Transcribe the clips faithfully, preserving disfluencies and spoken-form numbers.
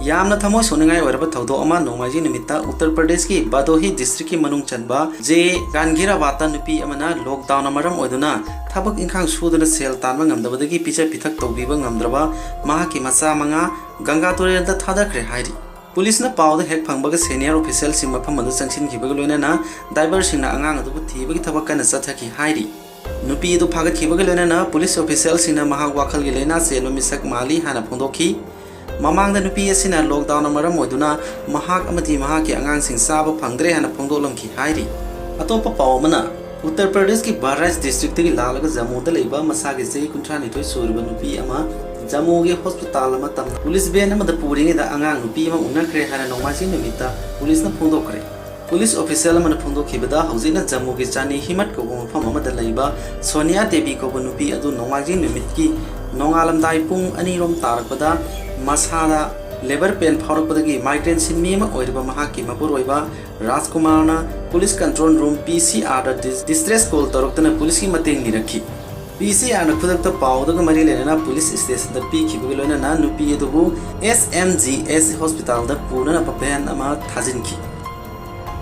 ꯌꯥꯝꯅ ꯊꯃꯣꯏ ꯁꯣꯛꯅꯤꯡꯉꯥꯏ ꯑꯣꯏꯔꯕ ꯊꯧꯗꯣꯛ ꯑꯃ ꯅꯣꯡꯃꯥꯏꯖꯤꯡ ꯅꯨꯃꯤꯠꯇ ꯎꯠꯇꯔ ꯄ꯭ꯔꯗꯦꯁꯀꯤ ꯕꯥꯗꯣꯍꯤ ꯗꯤꯁꯇ꯭ꯔꯤꯛꯀꯤ ꯃꯅꯨꯡ ꯆꯟꯕ ꯖꯦ ꯒꯥꯟꯒꯤꯔꯥꯕꯥꯠꯇ ꯅꯨꯄꯤ ꯑꯃꯅ ꯂꯣꯛꯗꯥꯎꯟꯅ ꯃꯔꯝ ꯑꯣꯏꯗꯨꯅ ꯊꯕꯛ ꯏꯪꯈꯥꯡ ꯁꯨꯗꯨꯅ ꯁꯦꯜ ꯇꯥꯟꯕ ꯉꯝꯗꯕꯗꯒꯤ ꯄꯤꯖ ꯄꯤꯊꯛ ꯇꯧꯕꯤꯕ ꯉꯝꯗ꯭ꯔꯕ ꯃꯍꯥꯛꯀꯤ ꯃꯆꯥ ꯃꯉꯥ ꯒꯪꯒꯥ ꯇꯨꯔꯦꯜꯗ ꯊꯥꯗꯈ꯭ꯔꯦ ꯍꯥꯏꯔꯤ꯫ ꯄꯨꯂꯤꯁꯅ ꯄꯥꯎꯗ ꯍꯦꯛ ꯐꯪꯕꯒ ꯁꯦꯅꯤꯌꯔ ꯑꯣꯐꯤꯁꯤꯌꯦꯜꯁꯤꯡ ꯃꯐꯝ ꯑꯗꯨ ꯆꯪꯁꯤꯟꯈꯤꯕꯒ ꯂꯣꯏꯅꯅ ꯗꯥꯏꯚꯔꯁꯤꯡꯅ ꯑꯉꯥꯡ ꯑꯗꯨꯕꯨ ꯊꯤꯕꯒꯤ ꯊꯕꯛ ꯀꯟꯅ ꯆꯠꯊꯈꯤ ꯍꯥꯏꯔꯤ꯫ ꯅꯨꯄꯤ ꯑꯗꯨ ꯐꯥꯒꯠꯈꯤꯕꯒ ꯂꯣꯏꯅꯅ ꯄꯨꯂꯤꯁ ꯑꯣꯐꯤꯁꯤꯌꯦꯜꯁꯤꯡꯅ ꯃꯍꯥꯛ ꯋꯥꯈꯜꯒꯤ ꯂꯥꯏꯅꯥ ꯆꯦꯟꯕ ꯃꯤꯁꯛ ꯃꯥꯜꯂꯤ ꯍꯥꯏꯅ ꯐꯣꯡꯗꯣꯛꯈꯤ꯫ ꯃꯃꯥꯡꯗ ꯅꯨꯄꯤ ꯑꯁꯤꯅ ꯂꯣꯛꯗꯥꯎꯟꯅ ꯃꯔꯝ ꯑꯣꯏꯗꯨꯅ ꯃꯍꯥꯛ ꯑꯃꯗꯤ ꯃꯍꯥꯛꯀꯤ ꯑꯉꯥꯡꯁꯤꯡ ꯆꯥꯕ ꯐꯪꯗ꯭ꯔꯦ ꯍꯥꯏꯅ ꯐꯣꯡꯗꯣꯛꯂꯝꯈꯤ ꯍꯥꯏꯔꯤ꯫ ꯑꯇꯣꯞꯄ ꯄꯥꯎ ꯑꯃꯅ, ꯎꯠꯇꯔ ꯄ꯭ꯔꯗꯦꯁꯀꯤ ꯕꯍꯔꯥꯏꯆ ꯗꯤꯁꯇ꯭ꯔꯤꯛꯇꯒꯤ ꯂꯥꯛꯂꯒ ꯖꯝꯃꯨꯗ ꯂꯩꯕ ꯃꯁꯥꯒꯤ ꯆꯍꯤ ꯀꯨꯟꯊ꯭ꯔꯥꯅꯤꯊꯣꯏ ꯁꯨꯔꯕ ꯅꯨꯄꯤ ꯑꯃ ꯖꯝꯃꯨꯒꯤ ꯍꯣꯁꯄꯤꯇꯥꯜ ꯑꯃ ꯇꯝꯅ ꯄꯨꯂꯤꯁ ꯚꯦꯟ ꯑꯃꯗ ꯄꯨꯔꯤꯉꯩꯗ ꯑꯉꯥꯡ ꯅꯨꯄꯤ ꯑꯃ ꯎꯅꯈ꯭ꯔꯦ ꯍꯥꯏꯅ ꯅꯣꯡꯃꯥꯏꯖꯤꯡ ꯅꯨꯃꯤꯠꯇ ꯄꯨꯂꯤꯁꯅ ꯐꯣꯡꯗꯣꯛꯈ꯭ꯔꯦ꯫ ꯄꯨꯂꯤꯁ ꯑꯣꯐꯤꯁꯤꯌꯦꯜ ꯑꯃꯅ ꯐꯣꯡꯗꯣꯛꯈꯤꯕꯗ, ꯍꯧꯖꯤꯛꯅ ꯖꯝꯃꯨꯒꯤ ꯆꯥꯅꯤ ꯍꯤꯃꯠ ꯀꯧꯕ ꯃꯐꯝ ꯑꯃꯗ ꯂꯩꯕ ꯁꯣꯅꯤꯌꯥ ꯗꯦꯕꯤ ꯀꯧꯕ ꯅꯨꯄꯤ ꯑꯗꯨ ꯅꯣꯡꯃꯥꯏꯖꯤꯡ ꯅꯨꯃꯤꯠꯀꯤ ꯅꯣꯡꯉꯥꯜꯂꯝꯗꯥꯏ ꯄꯨꯡ ꯑꯅꯤꯔꯣꯝ ꯇꯥꯔꯛꯄꯗ ꯃꯁꯥꯗ ꯂꯦꯕꯔ ꯄꯦꯟ ꯐꯥꯎꯔꯛꯄꯗꯒꯤ ꯃꯥꯏꯒ꯭ꯔꯦꯟ ꯁꯤꯟꯃꯤ ꯑꯃ ꯑꯣꯏꯔꯤꯕ ꯃꯍꯥꯛꯀꯤ ꯃꯄꯨꯔꯣꯏꯕ ꯔꯥꯖꯀꯨꯃꯥꯔꯅ ꯄꯨꯂꯤꯁ ꯀꯟꯇ꯭ꯔꯣꯜ ꯔꯨꯝ, ꯄꯤ ꯁꯤ ꯑꯥꯔꯗ ꯗꯤꯁ-, ꯗꯤꯁꯇ꯭ꯔꯦꯁ ꯀꯣꯜ ꯇꯧꯔꯛꯇꯨꯅ ꯄꯨꯂꯤꯁꯀꯤ ꯃꯇꯦꯡ ꯅꯤꯔꯛꯈꯤ꯫ ꯄꯤ ꯁꯤ ꯑꯥꯔꯅ ꯈꯨꯗꯛꯇ ꯄꯥꯎ ꯑꯗꯨꯒ ꯃꯔꯤ ꯂꯩꯅꯅ ꯄꯨꯂꯤꯁ ꯁ꯭ꯇꯦꯁꯟꯗ ꯄꯤꯈꯤꯕꯒ ꯂꯣꯏꯅꯅ ꯅꯨꯄꯤ ꯑꯗꯨꯕꯨ ꯑꯦꯁ ꯑꯦꯝ ꯖꯤ ꯑꯦꯁ ꯍꯣꯁꯄꯤꯇꯥꯜꯗ ꯄꯨꯅꯅꯕ ꯚꯦꯟ ꯑꯃ ꯊꯥꯖꯤꯟꯈꯤ꯫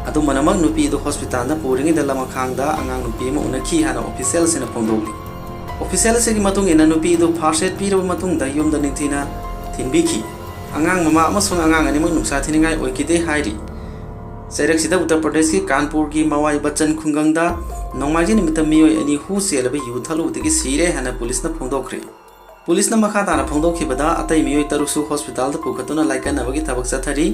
ꯑꯗꯨꯝ ꯑꯣꯏꯅꯃꯛ, ꯅꯨꯄꯤ ꯑꯗꯨ ꯍꯣꯁꯄꯤꯇꯥꯜꯗ ꯄꯨꯔꯤꯉꯩꯗ ꯂꯃꯈꯥꯡꯗ ꯑꯉꯥꯡ ꯅꯨꯄꯤ ꯑꯃ ꯎꯅꯈꯤ ꯍꯥꯏꯅ ꯑꯣꯐꯤꯁꯤꯌꯦꯜꯁꯤꯡꯅ ꯐꯣꯡꯗꯣꯛꯂꯤ꯫ ꯑꯣꯐꯤꯁꯤꯌꯦꯜꯁꯤꯡꯒꯤ ꯃꯇꯨꯡ ꯏꯟꯅ, ꯅꯨꯄꯤ ꯑꯗꯨ ꯐꯥꯔꯁ ꯑꯦꯗ ꯄꯤꯔꯕ ꯃꯇꯨꯡꯗ ꯌꯨꯝꯗ ꯅꯤꯡꯊꯤꯅ ꯊꯤꯟꯕꯤꯈꯤ꯫ ꯑꯉꯥꯡ ꯃꯃꯥ ꯑꯃꯁꯨꯡ ꯑꯉꯥꯡ ꯑꯅꯤꯃꯛ ꯅꯨꯡꯁꯥ ꯊꯤꯅꯤꯡꯉꯥꯏ ꯑꯣꯏꯈꯤꯗꯦ ꯍꯥꯏꯔꯤ꯫ ꯆꯩꯔꯛꯁꯤꯗ ꯎꯠꯇꯔ ꯄ꯭ꯔꯗꯦꯁꯀꯤ ꯀꯥꯟꯄꯨꯔꯒꯤ ꯃꯋꯥꯏ ꯕꯆꯟ ꯈꯨꯡꯒꯪꯗ ꯅꯣꯡꯃꯥꯏꯖꯤꯡ ꯅꯨꯃꯤꯠꯇ ꯃꯤꯑꯣꯏ ꯑꯅꯤ ꯍꯨ ꯆꯦꯜꯂꯕ ꯌꯨ ꯊꯛꯂꯨꯕꯗꯒꯤ ꯁꯤꯔꯦ ꯍꯥꯏꯅ ꯄꯨꯂꯤꯁꯅ ꯐꯣꯡꯗꯣꯛꯈ꯭ꯔꯦ꯫ ꯄꯨꯂꯤꯁꯅ ꯃꯈꯥ ꯇꯥꯅ ꯐꯣꯡꯗꯣꯛꯈꯤꯕꯗ, ꯑꯇꯩ ꯃꯤꯑꯣꯏ ꯇꯔꯨꯛꯁꯨ ꯍꯣꯁꯄꯤꯇꯥꯜꯗ ꯄꯨꯈꯠꯇꯨꯅ ꯂꯥꯏꯀꯠꯅꯕꯒꯤ ꯊꯕꯛ ꯆꯠꯊꯔꯤ꯫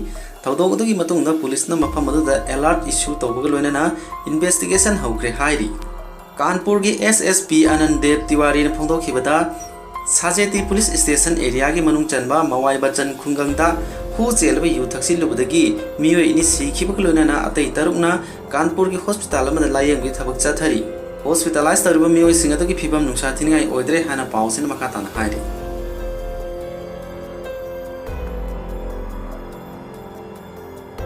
ꯊꯧꯗꯣꯛ ꯑꯗꯨꯒꯤ ꯃꯇꯨꯡꯗ ꯄꯨꯂꯤꯁꯅ ꯃꯐꯝ ꯑꯗꯨꯗ ꯑꯦꯂꯥꯔꯠ ꯏꯁꯨ ꯇꯧꯕꯒ ꯂꯣꯏꯅꯅ ꯏꯟꯚꯦꯁꯇꯤꯒꯦꯁꯟ ꯍꯧꯈ꯭ꯔꯦ ꯍꯥꯏꯔꯤ꯫ ꯀꯥꯟꯄꯨꯔꯒꯤ ꯑꯦꯁ ꯑꯦꯁ ꯄꯤ ꯑꯅꯟ ꯗꯦꯕ ꯇꯤꯋꯥꯔꯤꯅ ꯐꯣꯡꯗꯣꯛꯈꯤꯕꯗ, ꯁꯥꯖꯦꯇꯤ ꯄꯨꯂꯤꯁ ꯁ꯭ꯇꯦꯁꯟ ꯑꯦꯔꯤꯌꯥꯒꯤ ꯃꯅꯨꯡ ꯆꯟꯕ ꯃꯋꯥꯏ ꯕꯆꯟ ꯈꯨꯡꯒꯪꯗ ꯍꯨ ꯆꯦꯜꯂꯕ ꯌꯨ ꯊꯛꯆꯤꯜꯂꯨꯕꯗꯒꯤ ꯃꯤꯑꯣꯏ ꯑꯅꯤ ꯁꯤꯈꯤꯕꯒ ꯂꯣꯏꯅꯅ ꯑꯇꯩ ꯇꯔꯨꯛꯅ ꯀꯥꯟꯄꯨꯔꯒꯤ ꯍꯣꯁꯄꯤꯇꯥꯜ ꯑꯃꯗ ꯂꯥꯌꯦꯡꯕꯒꯤ ꯊꯕꯛ ꯆꯠꯊꯔꯤ꯫ ꯍꯣꯁꯄꯤꯇꯥꯂꯥꯏꯖ ꯇꯧꯔꯤꯕ ꯃꯤꯑꯣꯏꯁꯤꯡ ꯑꯗꯨꯒꯤ ꯐꯤꯕꯝ ꯅꯨꯡꯁꯥ ꯊꯤꯅꯤꯡꯉꯥꯏ ꯑꯣꯏꯗ꯭ꯔꯦ ꯍꯥꯏꯅ ꯄꯥꯎꯁꯤꯅ ꯃꯈꯥ ꯇꯥꯅ ꯍꯥꯏꯔꯤ꯫